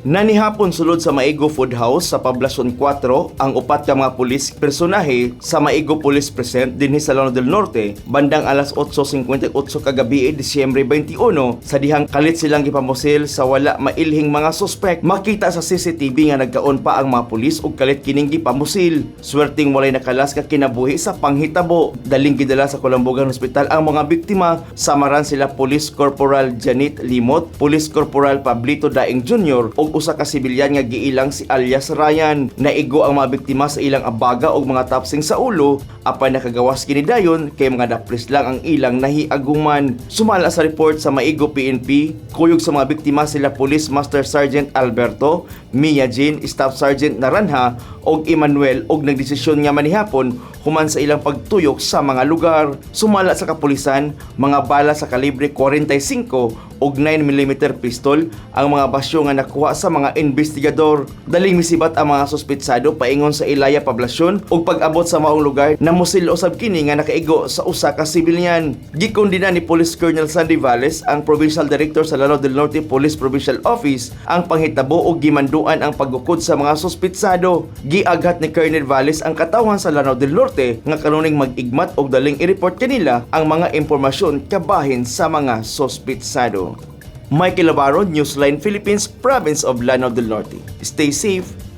Nanihapon sulod sa Maigo Food House sa Poblacion 4 ang upat ka mga pulis personahe sa Maigo Police Precinct dinhi sa Lanao del Norte bandang alas 8:58 kagabi, Disyembre 21, sa dihang kalit silang gipamusil sa wala mailhing mga suspek. Makita sa CCTV nga nagkaon pa ang mga pulis ug kalit kining gipamusil. Swerteng walay nakalas ka kinabuhi sa panghitabo. Daling gidala sa Kolambugan Hospital ang mga biktima. Samaran sila Police Corporal Janet Limot, Police Corporal Pablito Daing Jr. ug usa ka sibilyan nga giilang si alias Ryan. Naigo ang mga biktima sa ilang abaga ug mga tapsing sa ulo, apan nakagawas kini dayon kay mga daplis lang ang ilang nahiaguman. Sumala sa report sa Maigo PNP, kuyog sa mga biktima sila Police Master Sergeant Alberto, Mia Jean, Staff Sergeant Naranha ug Emmanuel og nagdesisyon nga manihapon human sa ilang pagtuyok sa mga lugar. Sumala sa kapulisan, mga bala sa kalibre 45 ug 9 mm pistol ang mga basyo nga nakuha sa mga investigador. Daling misibat ang mga suspetsado paingon sa Ilaya, Poblacion, ug pag-abot sa maong lugar, namusil usab kini nga nakaigo sa usa ka sibilyan. Gikondena ni Police Colonel Sandy Valles, ang Provincial Director sa Lanao del Norte Police Provincial Office, ang panghitabo ug gimanduan ang paggukod sa mga suspetsado. Giaghat ni Colonel Valles ang katawhan sa Lanao del Norte nga kanuning mag-igmat og daling i-report kanila ang mga impormasyon kabahin sa mga suspetsado. Michael Navarro, Newsline Philippines, Province of Lanao del Norte. Stay safe.